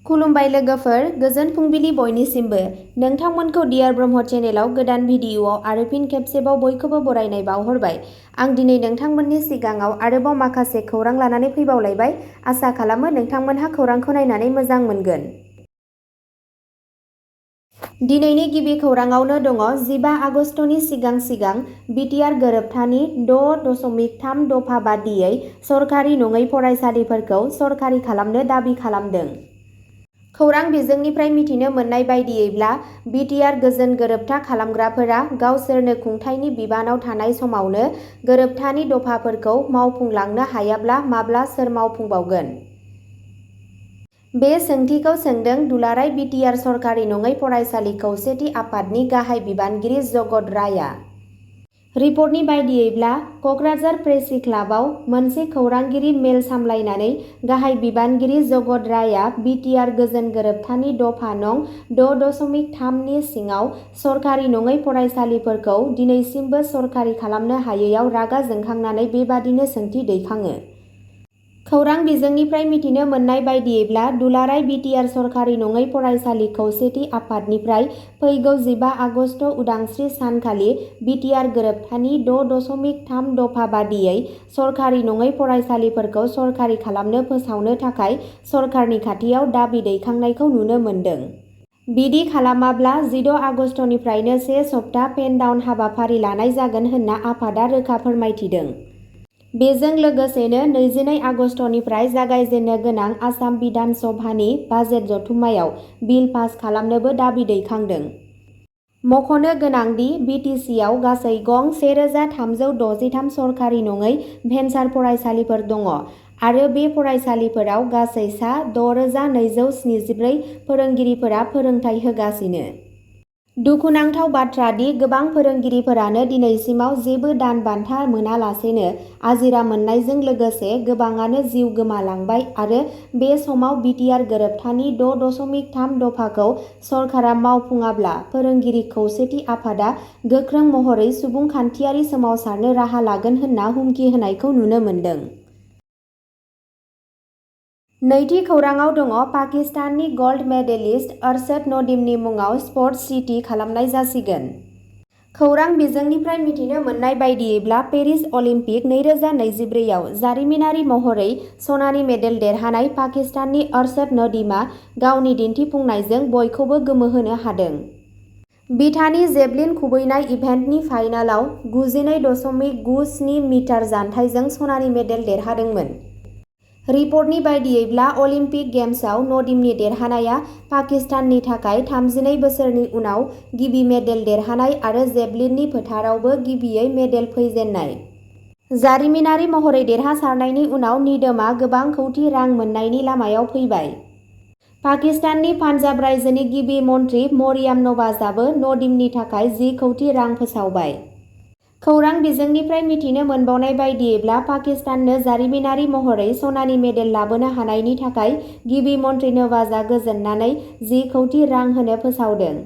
खुलुमबाय लोगोफोर, गोजोन फुंबिलि बयनिसिमबो। नोंथांमोनखौ डियार ब्रह्म चेनेलाव गोदान भिडिअ'आव आरो फिन खेबसेबाव बयखौबो बरायनाय बावहरबाय। आं दिनै नोंथांमोननि सिगाङाव आरोबाव माखासे खौरां लानानै फैबावलायबाय। आसा खालामो नोंथांमोनहा खौरांखौ नायनानै मोजां मोनगोन। दिनैनि गिबि खौराङावनो दङ 15 आगस्टनि सिगां सिगां बिटिआर गोरोबथानि 6.3 दफा बादियै सरकारि नङै फरायसालिफोरखौ सरकारि खालामनो दाबि खालामदों। खौरां बिजोंनिफ्राय मिथिनो मोननाय बायदियैब्ला बिटिआर गोजोन गोरोबथा खालामग्राफोरा गावसोरनो खुंथायनि बिबानाव थानाय समावनो गोरोबथानि दफाफोरखौ मावफुंलांनो हायाब्ला माब्ला सोर मावफुंबावगोन? बे सोंथिखौ सोंदों दुलाराय बिटिआर सरकारि नङै फरायसालि खौसेथि आफादनि गाहाय बिबानगिरि जगत रायआ। रिपर्टनि बायदियैब्ला कक्राझार प्रेसि क्लाबआव मोनसे खौरांगिरि मेल सामलायनानै गाहाय बिबानगिरि जगत रायआ बिटिआर गोजोन गोरोबथानि दफा नं 6.3 नि सिङाव सरकारि नङै फरायसालिफोरखौ दिनैसिमबो सरकारि खालामनो हायैयाव रागा जोंखांनानै बेबादिनो सोंथि दैखाङो। खौरां बिजोंनिफ्राय मिथिनो मोननाय बायदियैब्ला दुलाराय बिटिआर सरकारि नङै फरायसालि खौसेथि आफादनिफ्राय फैगौ 15 आगस्ट उदांस्रि सानखालि बिटिआर गोरोबथानि 6.3 दफा बादियै सरकारि नङै फरायसालिफोरखौ सरकारि खालामनो फोसावनो थाखाय सरकारनि खाथियाव दाबि दैखांनायखौ नुनो मोन्दों। बिदि खालामाब्ला 16 आगस्टनिफ्रायनो 1 सप्ता पेन डाउन हाबाफारि लानाय जागोन होनना आफादआ रोखा फोरमायथिदों। बेजों लोगोसेनो 22 आगस्टनिफ्राय जागायजेननो गोनां आसाम बिधान सभानि बाजेट जथुम्मायाव बिल पास खालामनोबो दाबि दैखांदों। मख'नो गोनांदि बिटिसिआव गासै गं 1363 सरकारि नङै भेन्सार फरायसालिफोर दङ आरो बे फरायसालिफोराव गासै सा 6274 फोरोंगिरिफोरा फोरोंथाय होगासिनो। दुखुनांथाव बाथ्रा दि गोबां फोरोंगिरिफोरानो दिनैसिमाव जेबो दान बान्था मोनालासेनो आजिरा मोननायजों लोगोसे गोबाङानो जिउ गोमालांबाय आरो बे समाव बिटिआर गोरोबथानि 6.3 दफाखौ सरकारा मावफुङाब्ला फोरोंगिरि खौसेथि आफादआ गोख्रों महरै सुबुंखान्थियारि सोमावसारनो राहा लागोन होनना हुमखि होनायखौ नुनो मोन्दों। नैथि खौराङाव दङ पाकिस्ताननि गल्ड मेडेलिस्ट अरशद नदीमनि मुङाव स्पर्टस सिटी खालामनाय जासिगोन। खौरां बिजोंनिफ्राय मिथिनो मोननाय बायदियैब्ला पेरिस अलिम्पिक 2024 आव जारिमिनारि महरै सनानि मेडेल देरहानाय पाकिस्ताननि अरशद नदीमआ गावनि दिन्थिफुंनायजों बयखौबो गोमोहोनो हादों। बिथांनि जेभलिन खुबैनाय इभेन्टनि फाइनालाव 92.97 मिटार जानथाइजों सनानि मेडेल देरहादोंमोन। रिपर्टनि बायदियैब्ला अलिम्पिक गेम्सआव नदीमनि देरहानाया पाकिस्ताननि थाखाय 32 बोसोरनि उनाव गिबि मेडेल देरहानाय आरो जेभलिननि फोथारावबो गिबियै मेडेल फैजेननाय। जारिमिनारि महरै देरहासारनायनि उनाव निदोमआ गोबां कौटि रां मोन्नायनि लामायाव फैबाय। पाकिस्ताननि पान्जाब रायजोनि गिबि मन्त्रि मरियाम नवाजआबो नदीमनि थाखाय 10 कौटि रां फोसावबाय। खौरां बिजोंनिफ्राय मिथिनो मोनबावनाय बायदियैब्ला पाकिस्ताननो जारिमिनारि महरै सनानि मेडेल लाबोनो हानायनि थाखाय गिबि मन्त्रि नवाजआ गोजोननानै 10 कौटि रां होनो फोसावदों।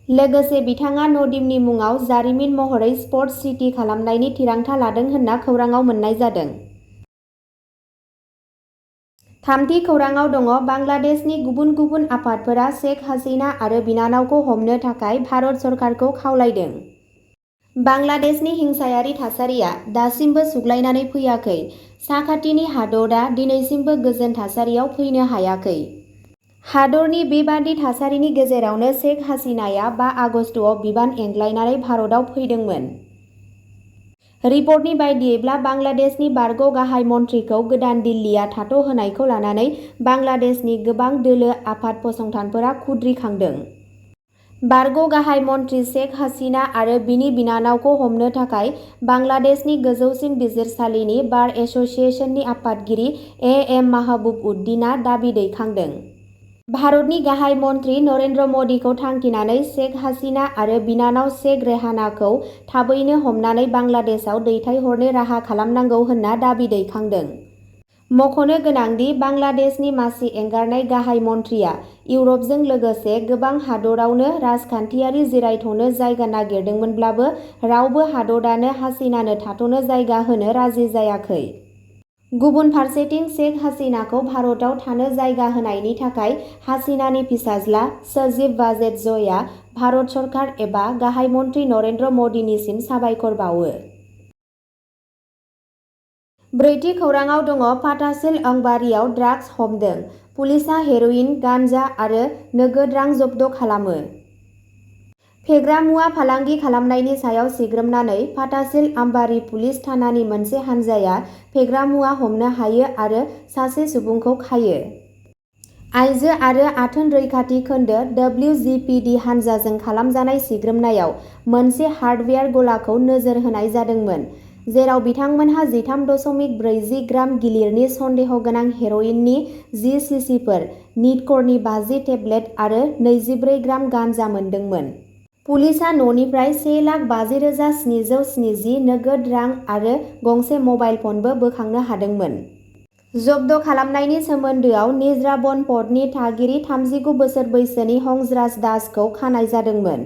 लोगोसे बिथाङा नदीमनि मुङाव जारिमिन महरै स्पर्टस सिटी खालामनायनि थिरांथा लादों होनना खौराङाव मोन्नाय जादों। थामथि खौराङाव दङ बांलादेशनि गुबुन गुबुन आफादफोरा शेख हासिना आरो बिनानावखौ हमनो थाखाय भारत सरकारखौ खावलायदों। बांलादेशनि हिंसायारि थासारिया दासिमबो सुग्लायनानै फैयाखै। साखाथिनि हादरआ दिनैसिमबो गोजोन थासारियाव फैनो हायाखै। हादरनि बेबादि थासारिनि गेजेरावनो शेख हासिनाया 5 आगस्टआव बिबान एंग्लायनानै भारतआव फैदोंमोन। रिपर्टनि बायदियैब्ला बांलादेशनि बारग' गाहाय मन्थ्रिखौ गोदान दिल्लीया थाथ'होनायखौ लानानै बांलादेशनि गोबां दोलो आफाद फसंथानफोरा खुद्रिखांदों। बारग' गाहाय मन्थ्रि शेख हासिना आरो बिनि बिनानावखौ हमनो थाखाय बांलादेशनि गोजौसिन बिजिरसालिनि बार एस'सिएशननि आफादगिरि एएम माहबुब उद्दिनआ दाबि दैखांदों। भारतनि गाहाय मन्थ्रि नरेन्द्र मदिखौ थांखिनानै शेख हासिना आरो बिनानाव शेख रेहानाखौ थाबैनो हमनानै बांलादेशआव दैथायहरनो राहा खालामनांगौ होनना दाबि दैखांदों। मख'नो गोनांदि बांलादेशनि मासि एंगारनाय गाहाय मन्थ्रिया इउरपजों लोगोसे गोबां हादरावनो राजखान्थियारि जिरायथ'नो जायगा नागिरदोंमोनब्लाबो रावबो हादरानो हासिनानो थाथ'नो जायगा होनो राजि जायाखै। गुबुन फारसेथिं शेख हासिनाखौ भारतआव थानो जायगा होनायनि थाखाय हासिनानि फिसाज्ला सजीब वाजेद जयआ भारत सरकार एबा गाहाय मन्त्रि नरेन्द्र मदिनिसिम साबायखर बावो। ब्रैथि खौराङाव दङ फाथासिल अंबारियाव ड्राग्स हमदों, पुलिसआ हेर'इन, गान्जा आरो नोगोद रां जब्द खालामो। फेग्रा मुवा फालांगि खालामनायनि सायाव सिग्रोमनानै फाथासिल आम्बारि पुलिस थानानि मोनसे हानजाया फेग्रा मुवा हमनो हायो आरो सासे सुबुंखौ खायो। आइजो आरो आथोन रैखाथि खोन्दो WGPD हानजाजों खालामजानाय सिग्रोमनायाव मोनसे हार्डवेयार गलाखौ नोजोर होनाय जादोंमोन, जेराव बिथांमोनहा 13.40 ग्राम गिलिरनि सन्देह गोनां हेर'इननि 10 सिसिफोर, निटकरनि 50 टेब्लेट आरो 24 ग्राम गान्जा मोनदोंमोन। पुलिसआ न'निफ्राय 1,50,770 नोगोद रां आरो गंसे मबाइल फनबो बोखांनो हादोंमोन। जब्द खालामनायनि सोमोन्दोआव निज्राबनपदनि थागिरि 39 बोसोर बैसोनि हंसराज दासखौ खानाय जादोंमोन।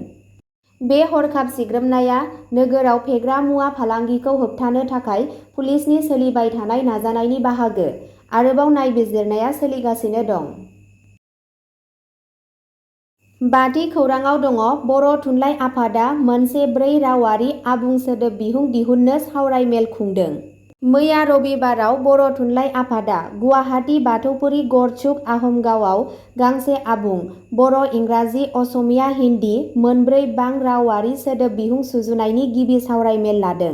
बे हरखाब सिग्रोमनाया नोगोराव फेग्रा मुवा फालांगिखौ होबथानो थाखाय पुलिसनि सोलिबाय थानाय नाजानायनि बाहागो। आरोबाव नायबिजिरनाया सोलिगासिनो दं। बाथि खौराङाव दङ बर' थुनलाइ आफादा मोनसे 4 रावारि आबुं सोदोब बिहुं दिहुननो सावरायमेल खुंदों। मैया रबिबाराव बर' थुनलाइ आफादा गुवाहाटी बाथौफुरि गरछुक आहमगावआव गांसे आबुं बर', इंराजि, असमिया, हिन्दी मोनब्रै बां रावारि सोदोब बिहुं सुजुनायनि गिबि सावरायमेल लादों।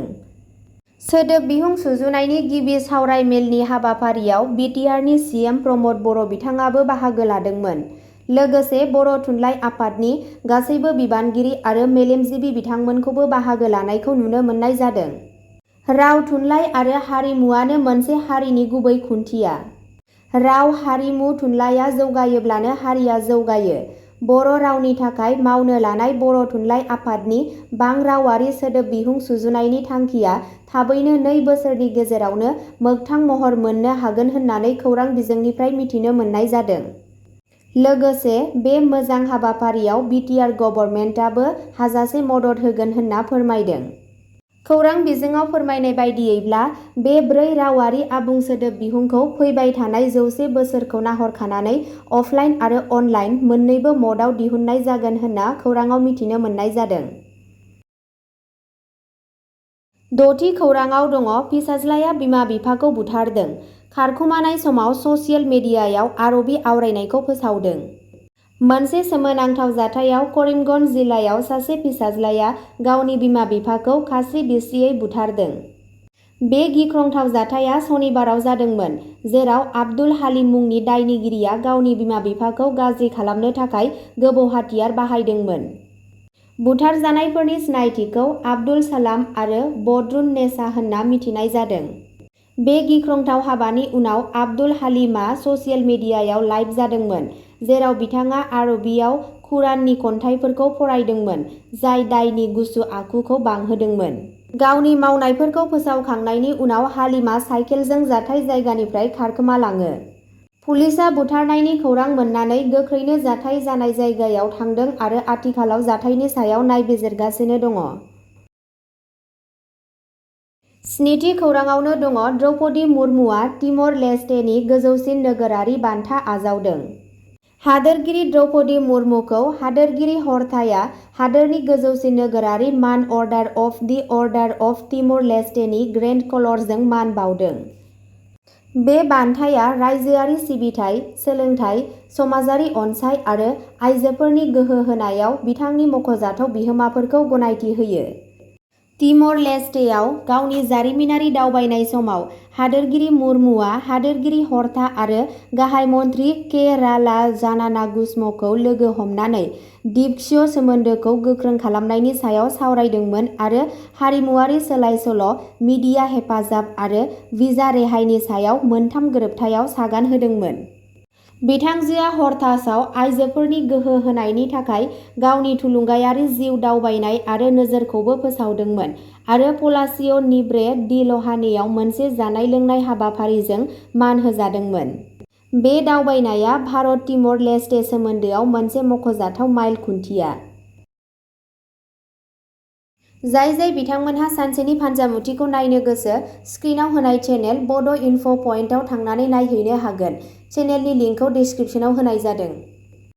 सोदोब बिहुं सुजुनायनि गिबि सावरायमेलनि हाबाफारियाव बिटिआरनि CM प्रमद बर' बिथाङाबो बाहागो लादोंमोन। लोगोसे बर' थुनलाइ आफादनि गासैबो बिबानगिरि आरो मेलेमजिबि बिथांमोनखौबो बाहागो लानायखौ नुनो मोननाय जादों। राव, थुनलाइ आरो हारिमुआनो मोनसे हारिनि गुबै खुन्थिया। राव, हारिमु, थुनलाइया जौगायोब्लानो हारिया जौगायो। बर' रावनि थाखाय मावनो लानाय बर' थुनलाइ आफादनि बां रावारि सोदोब बिहुं सुजुनायनि थांखिया थाबैनो 2 बोसोरनि गेजेरावनो मोगथां महर मोननो हागोन होननानै खौरां बिजोंनिफ्राय मिथिनो मोननाय जादों। लोगोसे बे मोजां हाबाफारियाव बिटिआर गभर्नमेन्टआबो हाजासे मदद होगोन होनना फोरमायदों। खौरां बिजोङाव फोरमायनाय बायदियैब्ला बे 4 रावारि आबुं सोदोब बिहुंखौ फैबाय थानाय 100 बोसोरखौ नाहरखानानै अफलाइन आरो अनलाइन मोन्नैबो मडआव दिहुननाय जागोन होनना खौराङाव मिथिनो मोननाय जादों। द'थि खौराङाव दङ फिसाज्लाया बिमा-बिफाखौ बुथारदों, खारखुमानाय समाव ससियेल मिडियायाव आरबि आवरायनायखौ फोसावदों। मोनसे सोमोनांथाव जाथायाव करिमगन्ज जिल्लायाव सासे फिसाज्लाया गावनि बिमा-बिफाखौ खास्रि-बिस्रियै बुथारदों। बे गिख्रंथाव जाथाया सनिबाराव जादोंमोन, जेराव आब्दुल हालिम मुंनि दायनिगिरिया गावनि बिमा-बिफाखौ गाज्रि खालामनो थाखाय गोबौ हाथियार बाहायदोंमोन। बुथारजानायफोरनि सिनायथिखौ आब्दुल सालाम आरो बदरुन नेसा होनना मिथिनाय जादों। बे गिख्रंथाव हाबानि उनाव आब्दुल हालिमआ ससियेल मिडियायाव लाइभ जादोंमोन, जेराव बिथाङा आरबियाव कुराननि खन्थाइफोरखौ फरायदोंमोन, जाय दायनि गुसु आखुखौ बांहोदोंमोन। गावनि मावनायफोरखौ फोसावखांनायनि उनाव हालिमआ साइकेलजों जाथाय जायगानिफ्राय खारखोमालाङो। पुलिसआ बुथारनायनि खौरां मोननानै गोख्रैनो जाथाय जानाय जायगायाव थांदों आरो आथिखालाव जाथायनि सायाव नायबिजिरगासिनो दङ। स्निथि खौराङावनो दङ द्रौपदी मुर्मुआ तिमर-लेस्टेनि गोजौसिन नोगोरारि बान्था आजावदों। हादोरगिरि द्रौपदी मुर्मुखौ हादोरगिरि हर्ताया हादोरनि गोजौसिन नोगोरारि मान order of the order of तिमर-लेस्टेनि ग्रेन्ड कलरजों मान बाउदों। बे बान्थाया रायजोआरि सिबिथाइ, सोलोंथाइ, समाजारि अनसाइ आरो आइजोफोरनि गोहो होनायाव बिथांनि मख'जाथाव बिहोमाफोरखौ गनायथि होयो। तिमर-लेस्टेआव गावनि जारिमिनारि दावबायनाय समाव हादोरगिरि मुर्मुआ हादोरगिरि हर्ता आरो गाहाय मन्त्रि के. रालाजानानागुसमखौ लोगो हमनानै द्विपक्षीय सोमोन्दोखौ गोख्रों खालामनायनि सायाव सावरायदोंमोन आरो हारिमुआरि सोलाय-सोल', मिडिया हेफाजाब आरो भिजा रेहायनि सायाव मोनथाम गोरोबथायाव सागान होदोंमोन। बिथांजोआ हर्तासआव आइजोफोरनि गोहो होनायनि थाखाय गावनि थुलुंगायारि जिउ दावबायनाय आरो नोजोरखौबो फोसावदोंमोन आरो पलासिय' निब्रे दि ल'हानियाव मोनसे जानाय-लोंनाय हाबाफारिजों मान होजादोंमोन। बे दावबायनाया भारत-तिमर-लेस्टे सोमोन्दोआव मोनसे मख'जाथाव माइल खुन्थिया। जाय बिथांमोनहा सानसेनि फान्जामुथिखौ नायनो गोसो स्क्रिनाव होनाय चेनेल बड' इनफ' पइन्टआव थांनानै नायहैनो हागोन। चेनेलनि लिंकखौ डिस्क्रिप्सनाव होनाय जादों।